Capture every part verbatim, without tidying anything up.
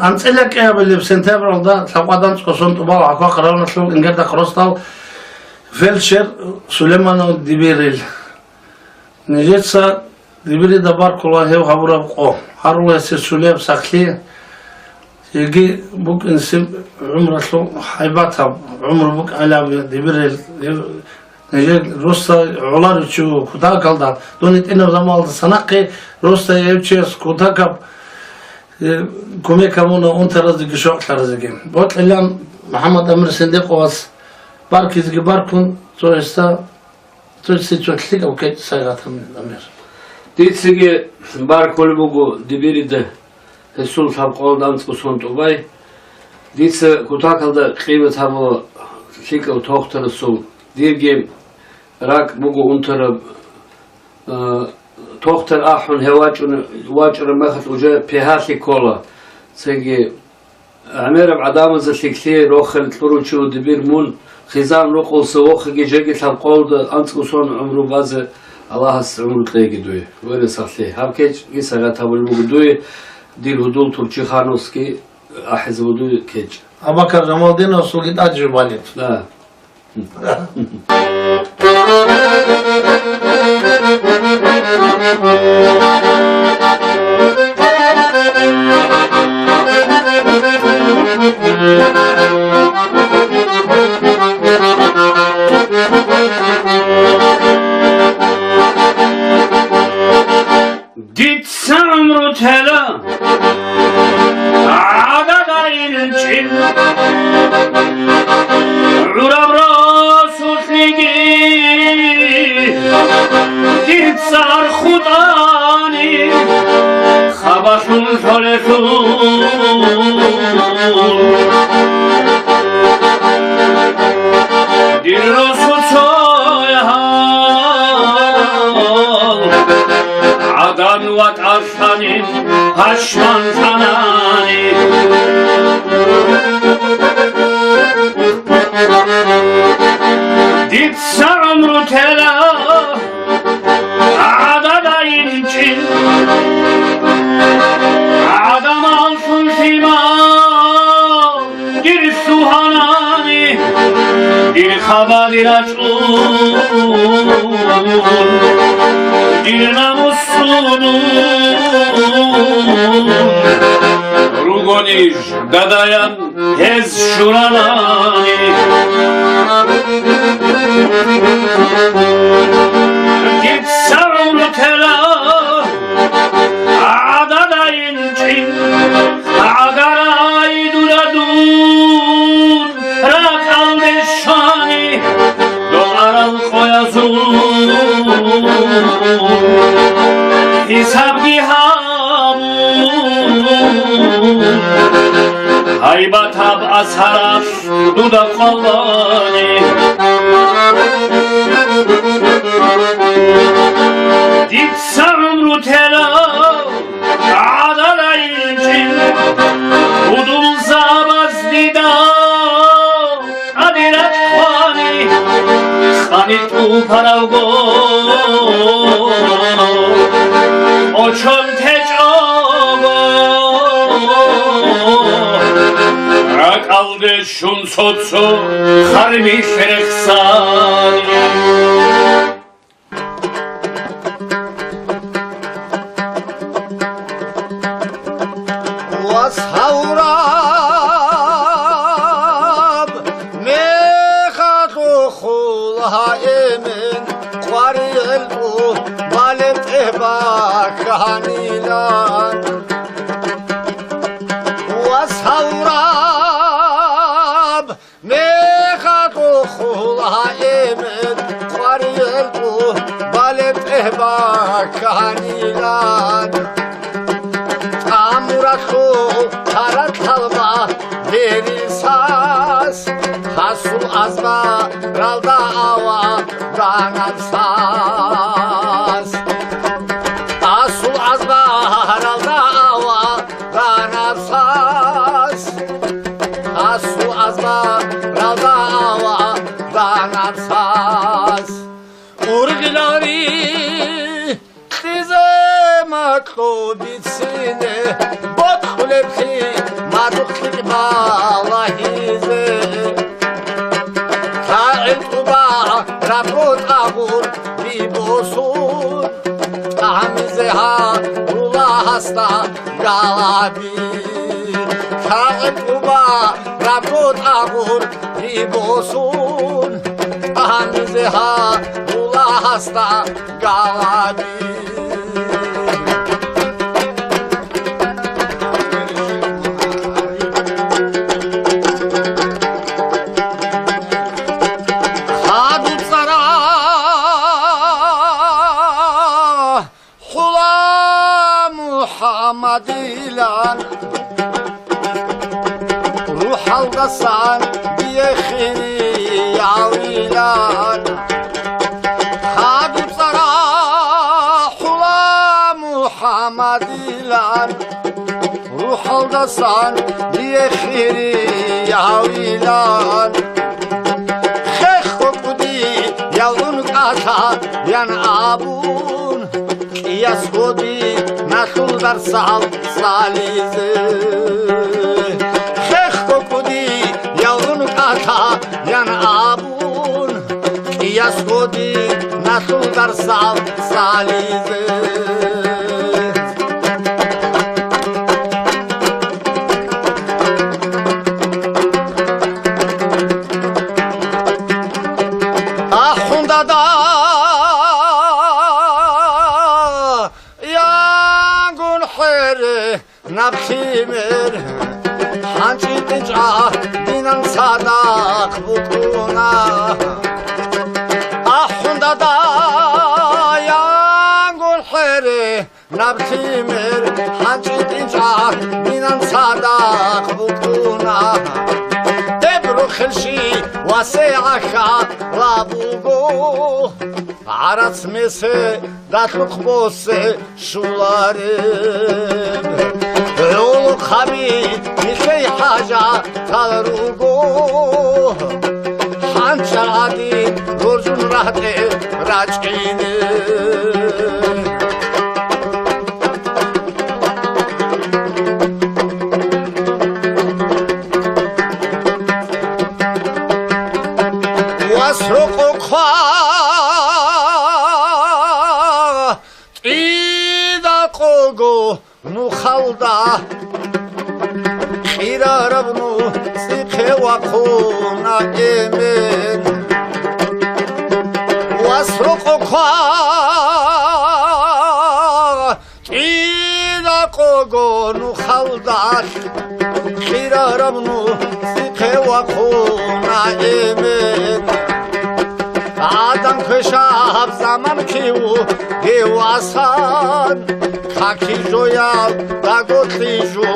АнцӀила кӀиабилеб сентябралда лъабкъоялда анцӀго сон тӀубал ГӀахьвахъ районалъул Ингердахъ росдал фельдшер Сулейманов Дибирил. Нижеца Дибирида баркула гьев гьабураб къо, гьарула гьесие цолияб сахлъи, цинги букӀинсеб гӀумралъул гьайбатаб гӀумру букӀинилан Дибирил. Гьев нижер росда гӀоларев чи вуго кутакалда, дун гьитӀинаб заманалдаса нахъе росда гьев чияс кутакаб, э, кумек гьабуна унтаразеги щокълъаразеги. Бокьилан МухӀаммад Амир Сендекъовас баркизеги баркун, цо гьесда Цо-, цо-, цо лъикӀав кечӀ сайгъатан амир. Дицаги баркулеб буго Дибирида гьесул лъабкъоялда анцӀго сон тӀубай. Дица кутакалда къимат гьабула лъикӀав тохтарасул. Дирги ракӀ буго унтараб, а, тохтар ахӀун гьев вачӀун-, вачӀараб мехалъ уже пегьалъи ккола. Цинги ГӀемераб гӀадамазда лъикӀлъи рохел кьурав чи вуго Дибир мун, хъизан рукъалъуса вохиги жеги лъабкъоялда анцӀго сон гӀумру базе Аллагьас гӀумру кьеги дуе. Варе сахлъи. Гьаб кечӀ гьесда гьатӀабулеб буго дуе, дир гьудул Турчи-ханасги ахӀизабу дуе кечӀ. Абакар Жамалдиновасулги тӀад жубалеб. Да. Дица гӀумру тела гӀадада инчӀин, гӀураб росулъги дица архутӀани, хабалъун лъолелъул. Дир росу цоял гӀадан ватӀалъанин пашманлъанани. Дица гӀумру тела гӀадада инчӀин, гӀадамаллъун лъимал дир лъугьанани, дир хабаде рачӀун, дир намусун ругонищ дадаян гьез щуранани. Дица гӀумру тела гӀадада инчӀин, гӀагарай дуда дун ракӀалде щвани, дол арал къоязул хӀисабги гьабун, гьайбатаб асаралъ дуда къвалани. Дица гӀумру тела гӀадада инчӀин, гьудулзабаз дида тӀаде рачӀвани, къани тӀупаравго очон течӀого, ракӀалде щун цо-цо хармилъ рехсани. Вас гьавураб мехалъухъ хъул гьаимин къваригӀел тӀубалеб тӀегьбакканилан. Вас гьавураб мехалъухъ хъул гьаимин къваригӀел тӀубалеб тӀегьбакканилан. ТӀамуралъул таратлъалба дерисас, гьасул азбаралда аваданаб сас. Гьасул азбаралда аваданаб сас. Гьасул азбаралда аваданаб сас. Ургъилари кьизе макьу бицине, бокьулеблъи Тухлик балагьизе, кагӀел тӀуба рабго тӀагъур бибосун, тӀагьамизе гьарула гьасда галаби. КагӀел тӀуба рабго тӀагъур бибосун, тӀагьамизе гьарула гьасда галаби. Хаду цӀара хӀула МухӀаммадилан, рухӀалдасан дие хириявилан. Хаду цӀара хӀула МухӀаммадилан, рухӀалдасан дие хириявилан. Хехго кӀуди явун кӀалъа ян абун, кӀияс гъоди налъул дарсал цӀализе. Хехго кӀуди явун кӀалъа ян абун, кӀияс гъоди налъул дарсал цӀализе. Ахунда янгун хӀере наб лъимер, хӀанчӀи тӀинчӀа динан цадахъ букӀуна. Ахунда янгун хӀере наб лъимер, хӀанчӀи тӀинчӀа динан цадахъ букӀуна. Эбру хелщи ва сегӀаха ла буго, гӀарац месе далъухъ босе щулареб. ГӀолохъаби нилъей хӀажатал руго, хӀанчӀа гӀадин роржун рагьтӀе рачӀине. Вас рокъо хъва ТӀида къого нухалда, кьирараб нух цӀихъе вахъуна эмен. Вас рокъо хъва, тӀида къого нухалда, кьирараб нух цӀихъе вахъуна эмен. Адам квешаб заман кив гьев васан, каки жоял даготлъи жо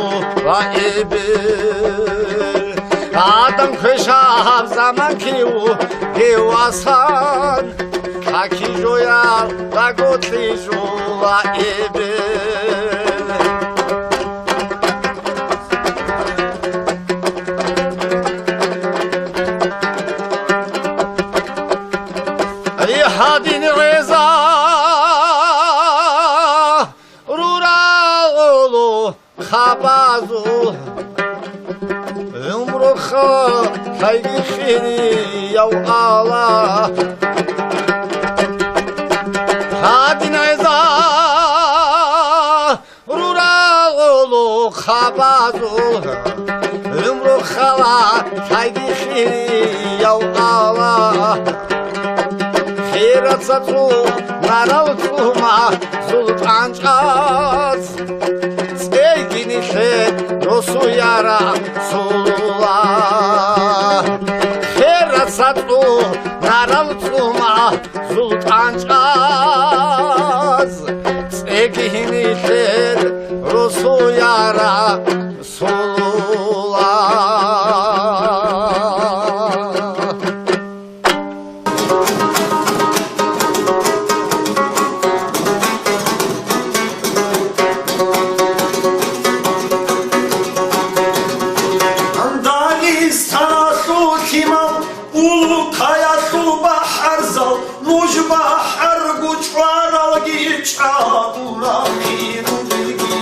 ва эбел. Адам квешаб заман кив гьев васан, каки жоял даготлъи жо ва эбел. Гьадин гӀеза рурал гӀоло хабазул, гӀумру хал лъайги хирияв Аллагь. Гьадин гӀеза рурал гӀоло хабазул, гӀумру хала лъайги хирияв Аллагь. Хираса цӀунарал цӀума султӀанчӀаз, цӀейги нилъер росу, я Расулуллагь. Хираса цӀунарал цӀума султӀанчӀаз, цӀеги нилъер росу, я Расулуллагь. Дагъистаналъул лъимал улухъаялъул бахӀарзал, нуж бахӀарго чӀваралги чӀагурахъи рудеги,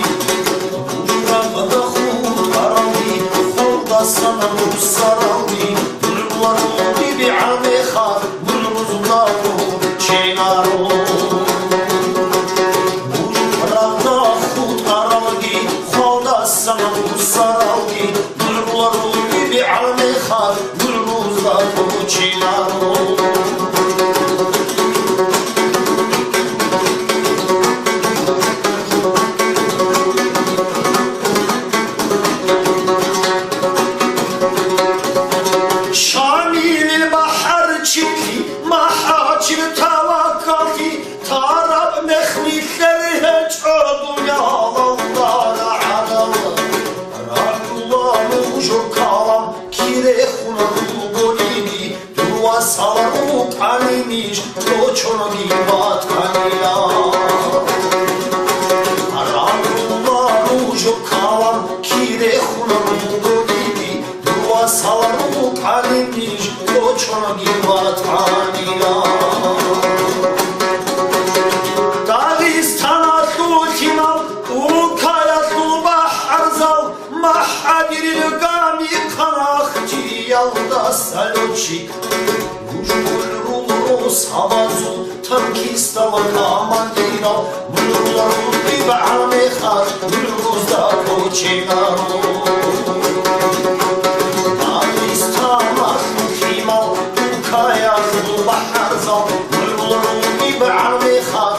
нуж ракъда хутӀа Санагьу саралги, гӀумру бигӀа мехалъ, гӀумру зудаго чинаро. Гьураб рахутаралги, хвалда санагьу саралги, гӀумру бигӀа мехалъ, гӀумру зудаго чинаро. Шамилил бахӀарчилъи, МахӀачил таваккаллъи, тараб мех нилъер гьечӀо дуниялалда рагӀарал. Рагьула нужер калам, кире хун ругониги, дур васал рукӀани ниж кочоноги батанила. Рагьула нужер калам, кире хун ругониги, дур васал рукӀани ниж кочоноги батанила. Дагъистаналъул лъимал, улкаялъул бахӀарзал, МахӀадирил гамихъан ахчиялдаса лётчик, нуж гӀумру росабазул танкистал командирал, гӀумру рукӀи бигӀа мехалъ, гӀумру зудаго чинаро. Дагъистаналъул лъимал, улкаялъул бахӀарзал, гӀумру рукӀи бигӀа мехалъ,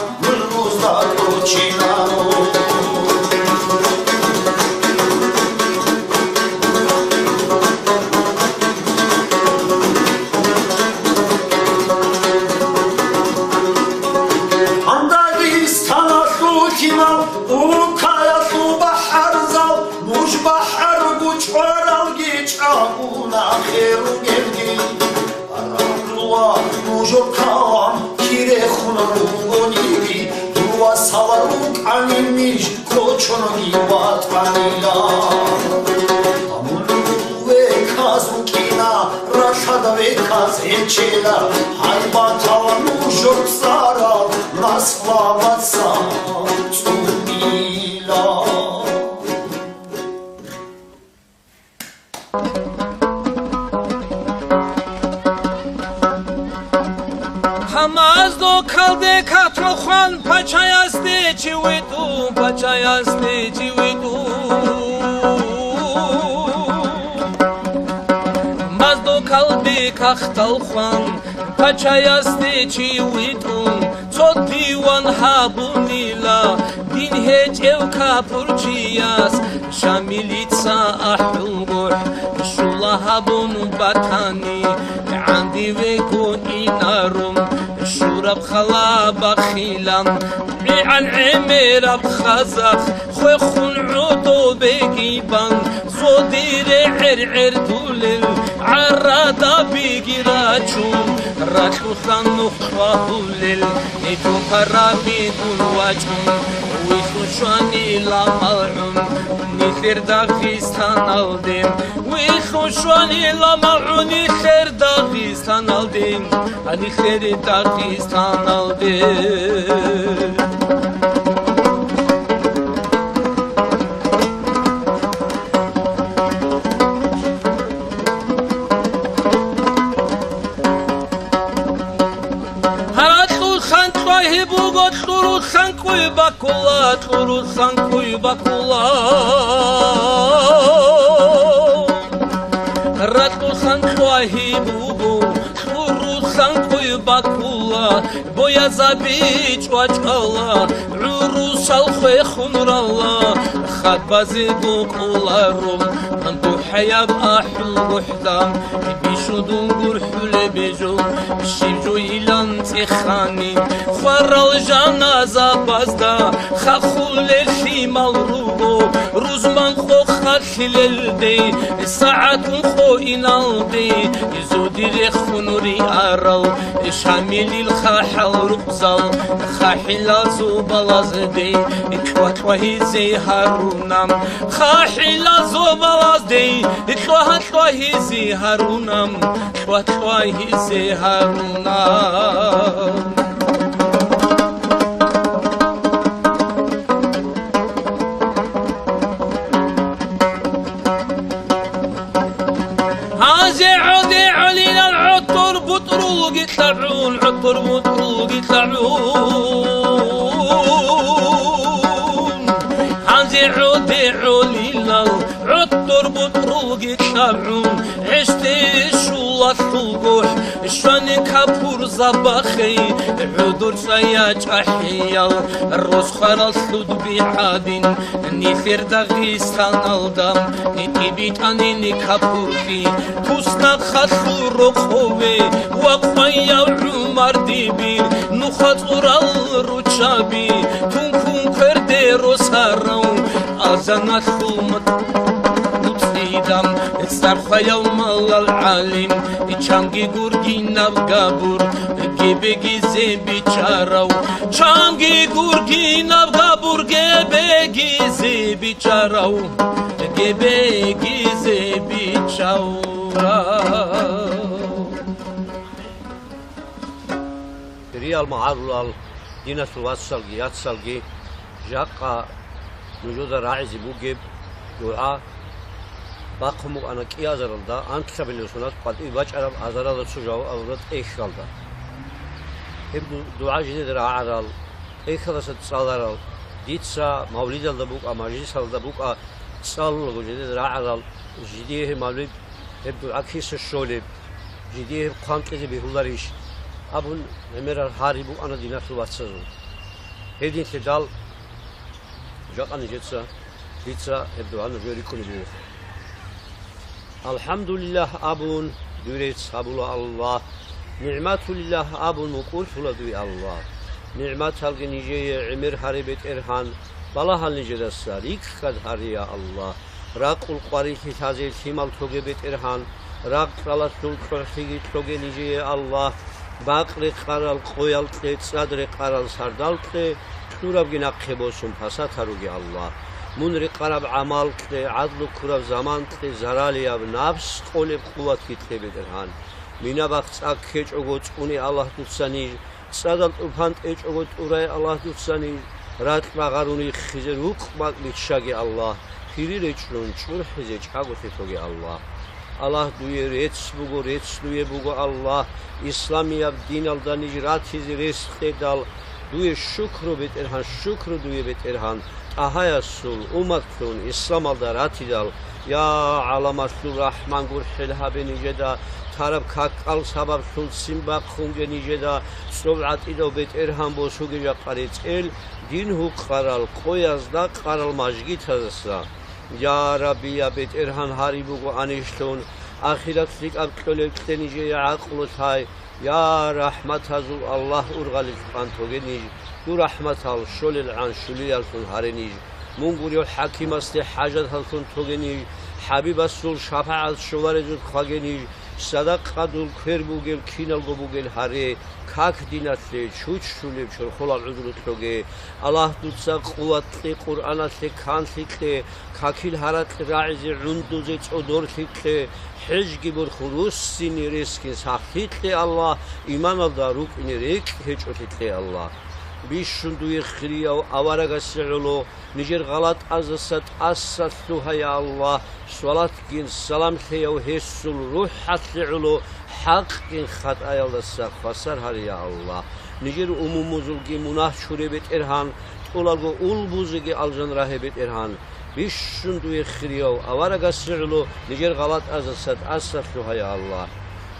Дагъистаналъул лъимал, улкаялъул бахӀарзал, нуж бахӀарго чӀваралги чӀагуна хер ругелги. Рагьула нужер калам, кире хун ругониги, дур васал рукӀани ниж кочоноги батанила. Мун веказ рукӀина, ралъада веказ гьечӀила, гьайбатал нужер цӀарал, наслабаца цӀунила. Гьамазда калде катал хван, пачаясде чи витӀун, пачаясде чи витӀун. Гьамазда калде катал хван, пачаясде чи витӀун, цо диван гьабунила, дин гьечӀев капурчияс, Шамилица ахӀул гохӀ, щула гьабун батани, гӀанди векӀун инарун, щураб хала бахилан, гӀигӀан гӀемераб хазах, хвехун гӀодобеги бан, зодире гӀергӀердулел гӀарадабиги рачун, ракьулъан нух хвагьулел, ниту парабигун вачӀун, вилъун щванила малгӀун, нилъер Дагъистаналде, вилъун щванила малгӀун, нилъер Дагъистаналде. Гьанилъеде Дагъистаналде. Гьаракьул ханкьва гьеб буго, кьурул ханкьуй бакула, кьурул ханкьуй бакула. Ракьул ханкьва гьеб буго, кьурул ханкьуй бакула, боязаби чӀвачӀала, гӀурусал хвехун рала, хадбазе букӀуларо, духӀаяб ахӀул гохӀ. Бищун дунгур хӀулебе жо, щиб жойилан цӀехани, хварал жаназабазда хахулел лъимал руго, рузман къокъалъилелде, сагӀатун къоиналде, зодире хунури арал, Шамилил хахӀал рукъзал, хахӀилазул балазде, кьва-кьвагьизе гьарунам, хахӀилазул балазде, кьва-кьвагьизе гьарунам, кьва-кьвагьизе гьарунам. ЛъагӀун, гӀотор бутӀруги лъагӀун, гьанже гӀодегӀолилал гӀотор бутӀруги лъагӀун, гӀеште щулалъул гохӀ щвани капурзабахъей, гӀодор цӀая чӀахӀиял росхъарал лъудби гӀадин, нилъер Дагъистаналда тӀибитӀанин капурби, туснахъалъул рокъове ва къваяв гӀумардиби, нуха цӀурал руччаби, тункун кверде росарав азаналъул муцӀидам, цӀар хваяв малал гӀалим, чанги гургинаб габур, гебегизе бичарав, чанги гургинаб габур, гебегизе бичарав, гебегизе бичарав. Хириял магӀарулал, диналъул вацалги яцалги, жакъа нужеда рагӀизе бугеб дугӀа бахъун букӀана кӀиазаралда, анкьабилеб соналъ къватӀибе бачӀараб азаралда цо жаваб абураб тӀехьалда. Гьеб ду-, дугӀа жидеда рагӀарал, тӀехьалдаса цӀаларал, дица мавлидалда букӀа, мажлисалда букӀа, цӀалулаго жидеда рагӀарал, жидее гьеб мавлид, гьеб дугӀа киса щолеб, жидее гьеб хъван кьезе бегьуларищ? Абун гӀемерал гьари букӀана диналъул вацазул. Гьединлъидал жакъа нижеца, дица гьеб дугӀа нужее рикӀкӀунеб буго. «АлхӀамдулиллагь» абун, дуе рецц гьабула Аллагь. «НигӀматулиллагь» абун, мукӀурлъула дуе Аллагь. НигӀматалги нижее гӀемер гьаре, БетӀергьан, балагьал нижедаса рикӀкӀад гьаре, я Аллагь. Ракъул къварилъи лъазе лъимал тоге, БетӀергьан, рагъ-кьалалъул кьогӀлъиги кьоге нижее, Аллагь, бакъ рекъарал къоял кье, цӀад рекъарал сардал кье, кьурабги нахъе босун пасат гьаруге, Аллагь. Мун рекъараб гӀамал кье, гӀадлу ккураб заман кье, заралияб напс къолеб къуватги кье, БетӀергьан. Мина-бахъ цӀа ккечӀого цӀуне, Аллагь, дуца ниж, цӀадал тӀупан тӀечӀого тӀурай, Аллагь, дуца ниж, ракь багъарун риххизе рукъ-бакӀ биччаге, Аллагь, хири речӀчӀун чӀурхӀизе чӀаголъи тоге, Аллагь. Аллагь, дуе рецц буго, рецц дуе буго, Аллагь, исламияб диналда ниж ратизе рес кьедал, дуе шукру, БетӀергьан, шукру дуе, БетӀергьан, ТӀагьаясул умматлъун исламалда ратидал, я гӀаламалъул РахӀман, гурхӀел гьабе нижеда, тараб какал сабаблъун ццин бахъунге нижеда, цӀоб гӀатӀидав БетӀергьан, босуге жакъа рецӀел, дин гьукъарал къоязда къарал мажгитаздаса. Я Рабби, я БетӀергьан, гьари буго анищлъун, ахират лъикӀаб кьолеб кье нижее гӀакълу лъай, я рахӀматазул Аллагь, ургъалил къан тоге ниж, дур рахӀматал щолелгӀан щулияллъун гьаре ниж, мун гурев хӀакимасде хӀажаталлъун тоге ниж, ХӀабибасул шапагӀат щоларезул хъваге ниж, садакъадул квер бугел киналго бугел гьаре, как диналъе чуччулеб чорхолал гӀузру кьоге. Аллагь, дуца къуват кье, Къуръаналъе канлъи кье, какил гьаракь рагӀизе гӀундузе цӀодорлъи кье, хӀежги борхун руссине ресгин сахлъи кье, Аллагь, иманалда рукӀине рекӀкӀ гьечӀолъи кье, Аллагь. Бищун дуе хирияв аварагасе гӀоло, нижер гъалатӀаздаса тӀаса лъугьа, я Аллагь, свалатгин салам лъеяв гьесул рухӀалъе гӀоло, хӀакъгин хатӀаялдаса хвасар гьаре, я Аллагь. Нижер умумузулги мунагь чуре, БетӀергьан, тӀолалго улбузеги алжан рагье, БетӀергьан. Бищун дуе хирияв аварагасе гӀоло, нижер гъалатӀаздаса тӀаса лъугьа, я Аллагь.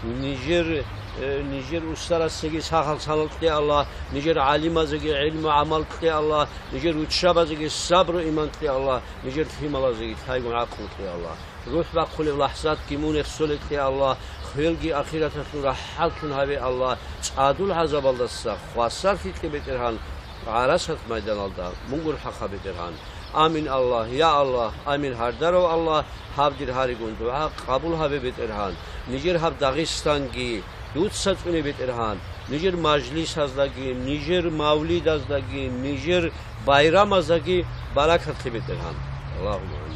Нижер, э, нижер устарасеги сахал-салал кье, Аллагь, нижер гӀалимазеги гӀилму-гӀамал кье, Аллагь, нижер руччабазеги сабру-иман кье, Аллагь, нижер лъималазеги лъайгун гӀакълу кье, Аллагь. РухӀ бахъулеб лахӀзатги мун рехсолеб кье, Аллагь, хвелги ахираталъул рахӀатлъун гьабе, Аллагь, цӀадул гӀазабалдаса хвасарлъи кье, БетӀергьан, гӀарасат майданалда мун гурхӀаха, БетӀергьан. Амин, Аллагь, я Аллагь, амин, гьардарав Аллагь, гьаб дир гьаригун дугӀа къабул гьабе, БетӀергьан. Нижер гьаб Дагъистанги дуца цӀуне, БетӀергьан, нижер мажлисаздаги, нижер мавлидаздаги, нижер байрамаздаги баракат лъе, БетӀергьан. Аллагьумма амин.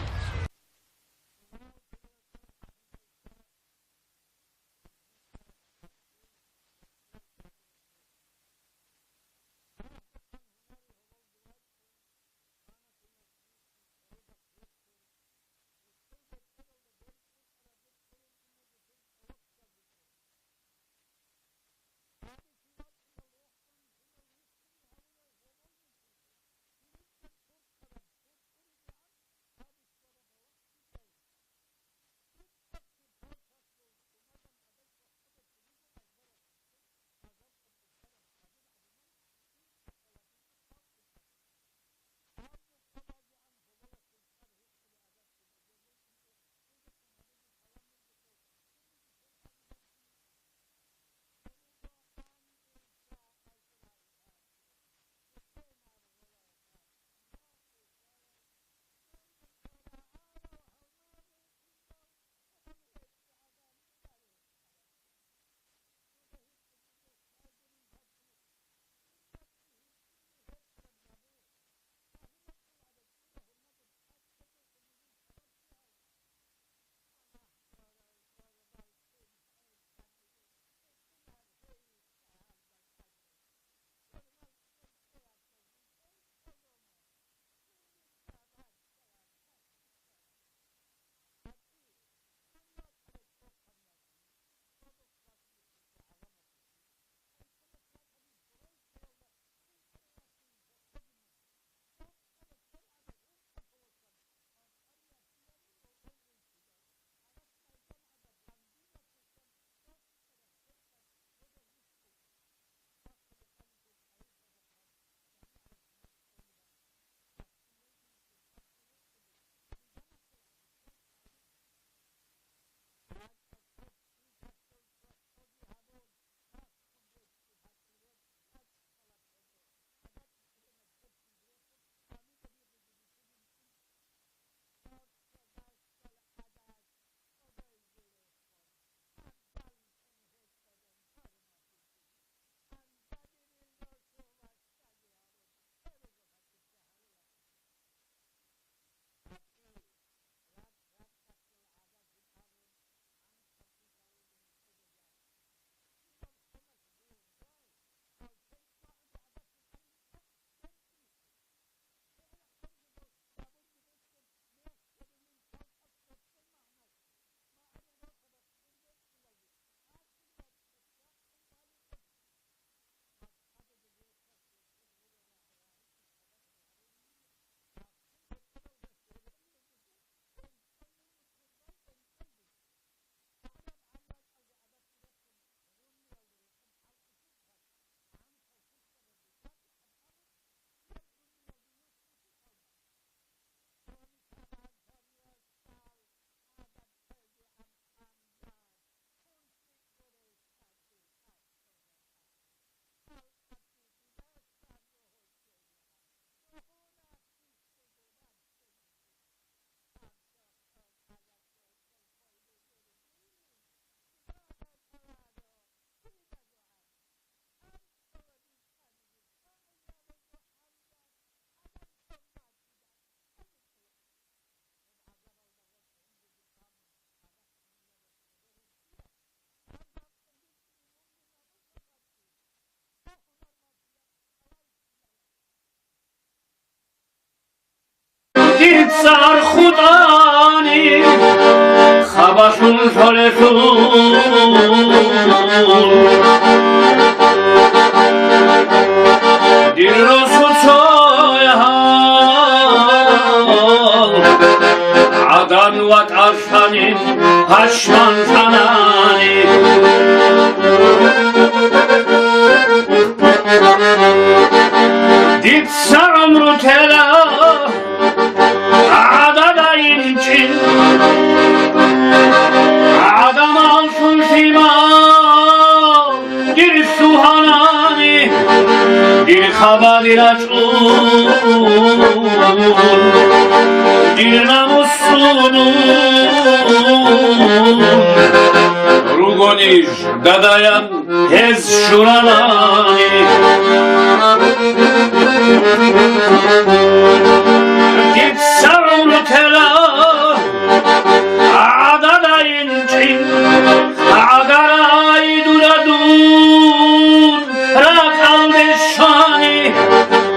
ЦӀар хутӀани хабалъун лъолелъул, дир росу цоял гӀадан ватӀалъанин пашман лъанани. Дица гӀумру тела гӀадада инчӀин, гӀадамаллъун лъимал дир лъугьанани, дир хабари рачӀун, дир намусун ругонищ дадаян гьез щуранани. Дица гӀумру тела гӀадада инчӀин, гӀагарай дура дун ракӀалде щвани,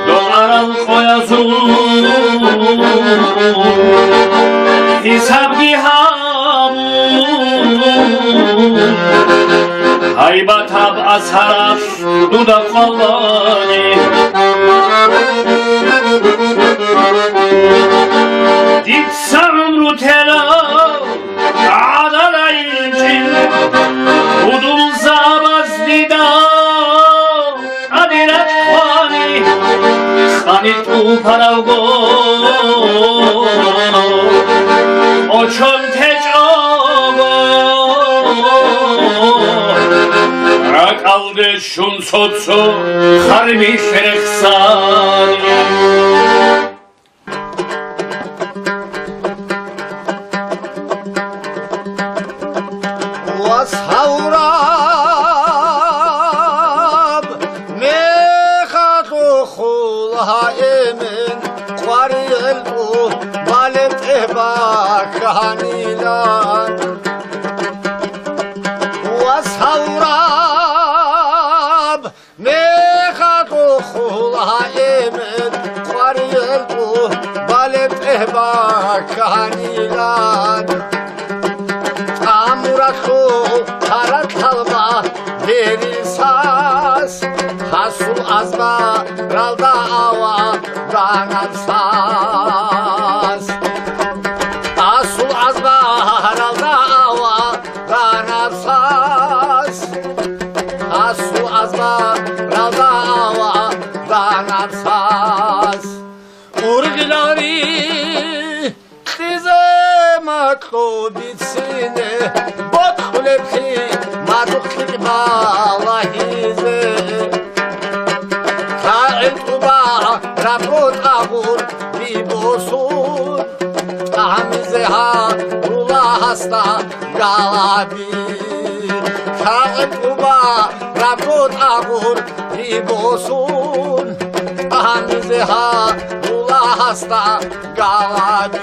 догӀарал къоязул хӀисабги гьабун, гьайбатаб асаралъ дуда къвалани. Дица гӀумру тела гӀадада инчӀин, гьудулзабаз дида къаде рачӀвани, къани тӀупаравго, очон течӀого, ракӀалде щун цо-цо харбилъ рехсани. Вас гьавураб мехалъухъ хъула гьаэмен, къваригӀел тӀубалеб тӀегьбакканилан. Вас гьавураб мехалъухъ хъула гьаэмен, къваригӀел тӀубалеб тӀегьбакканилан. ТӀамуралъул хъарат лъалба дерисас, гьасул азбаралда аваданаб сас. Гьасул азбаралда аваданаб сас. Гьасул азбаралда аваданаб сас. Ургъилари кьизе макьу бицине, бокьулеблъи мадухъ лъикӀ балагьизе. КагӀел тӀубарабго тӀагъур бибосун, тӀагӀамизе гьарула гьасда галаби. КагӀел тӀубарабго тӀагъур бибосун, тӀагӀамизе гьарула гьасда галаби.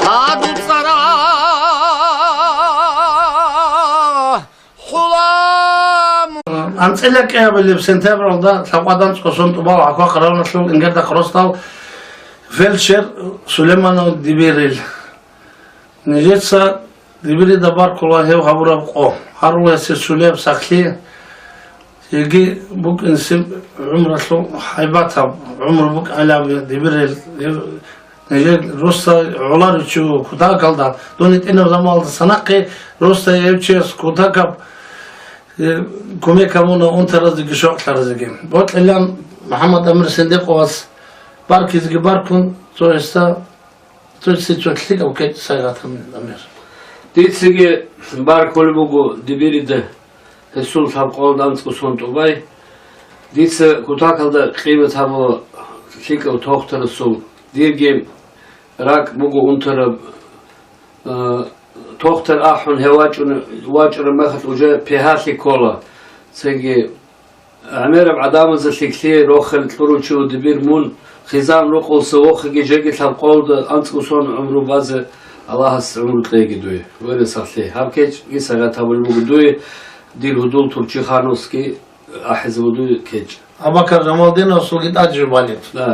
Хадуб цара хъулам. АнцӀила кӀиабилеб сентябралда лъабкъоялда анцӀго сон тӀубал гӀахьвахъ районалъул Ингердахъ росдал фельдшер Сулейманов Дибирил. Нижеца Дибирида баркула гьев гьабураб къо, гьарула гьесие цолияб сахлъи, цинги букӀинсеб гӀумралъул гьайбатаб гӀумру букӀиналъ Дибирил гьев нижер росда гӀоларев чи вуго кутакалда, дун гьитӀинаб заманалдаса нахъе росда гьев чияс кутакаб, э, кумек гьабуна унтаразеги шокълъаразеги. Бокьилан МухӀаммад Амир Сендекъовас баркизеги баркун, цо гьесда Цо-, цо-, цо лъикӀав кечӀ сайгъатан, Амир. Дицаги баркулеб буго Дибирида гьесул лъабкъоялда анцӀго сон тӀубай. Дица кутакалда къимат гьабула лъикӀав тохтарасул. Дирги ракӀ буго унтараб, а, тохтар ахӀун гьев вачӀун-, вачӀараб мехалъ уже пегьалъи ккола. Цинги ГӀемераб гӀадамазда лъикӀлъи рохел кьурав чи вуго Дибир мун, хъизан рукъалъуса вохиги жеги лъабкъоялда анцӀго сон гӀумру базе Аллагьас гӀумру кьеги дуе, вересалъе. Гьаб кечӀги сагъат гьабулеб буго дуе, дир гьудул Турчи-ханасги ахӀизабу дуе кечӀ. Абакар Жамалдиновасулги тӀад жо балеб. Да.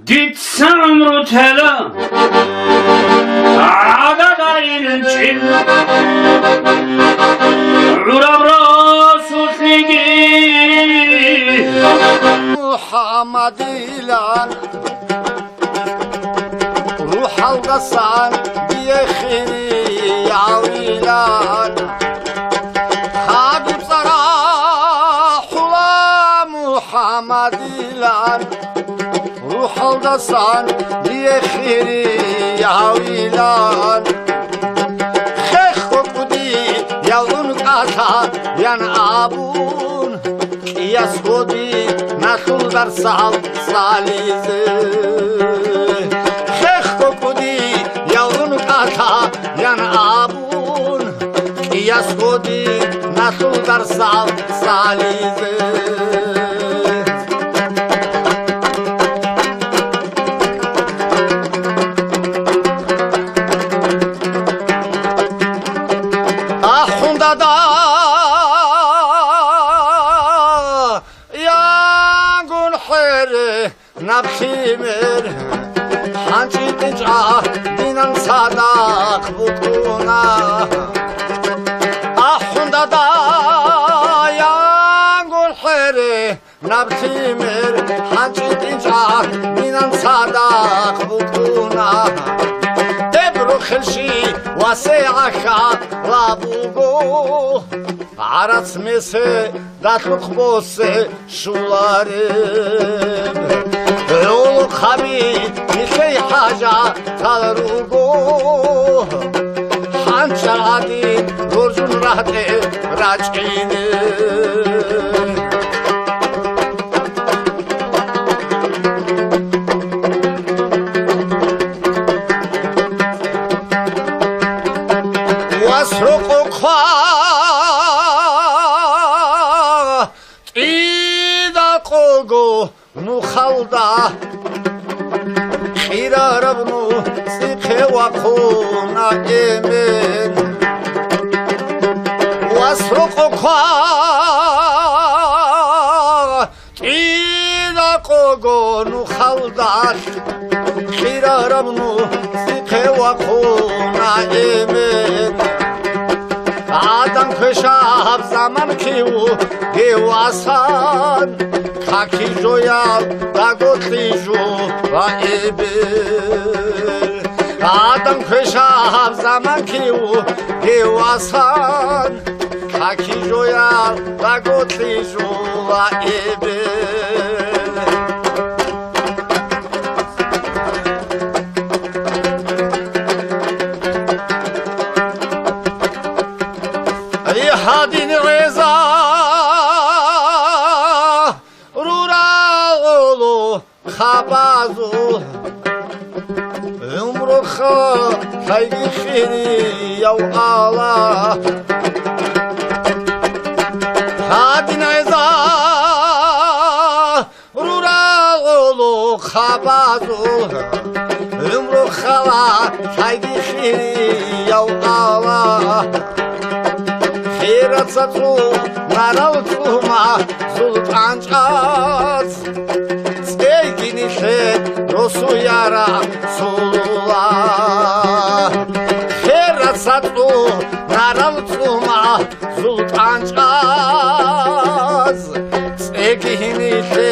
Дица гӀумру тела гӀадада ринчӀин гӀураб росулъиги. МухӀаммадилан рухӀалдасан дие хириявилан, хадуб цӀарахӀула МухӀаммадилан. РухӀалдасан дие хириявилан, хехго кӀудияв ункӀала ян абун, кӀияс гъоди налъул дарсал цӀализе. Хехго кӀудияв ункӀала ян абун, кӀияс гъоди налъул дарсал цӀализе. АхӀундада янгун хӀере наб лъимер, хӀанчӀи тӀинчӀа динан цадахъ букӀуна. АхӀундада янгун хӀере наб лъимер, хӀанчӀи тӀинчӀа динан цадахъ букӀуна. Гьеб рохел щивасеб гӀахьалаб буго, гӀарац месе далъухъ босе щолареб. ГӀолохъаби нилъее хӀажатал руго, хӀанчӀал гӀадин роржун рагьтӀе рачӀине. Вас рокъо хъва ТӀида къого нухалда, кьирараб нух цӀихъе вахъуна эмен. Вас рокъо хъва, кьида къого нухалдалъ, кьирараб нух цӀихъе вахъуна эмен. Адам квешаб заман кив гев асан, каки жоял даготлъи жо ва эбел. Адам квешаб заман кив гев асан, каки жоял даготлъи жо ва эбел. Гьадин гӀеза рурал гӀоло хабазул, гӀумру хатайги хирияв Аллагь. Гьадин гӀеза рурал гӀоло хабазул, гӀумру хала лъайги хирияв Аллагь. Хираса цӀунарал цӀумазул тӀанчӀаз, цӀейги нилъе росу, я Расулуллагь. Хираса цӀунарал цӀума зул тӀанчӀаз, цӀеги гьинилъе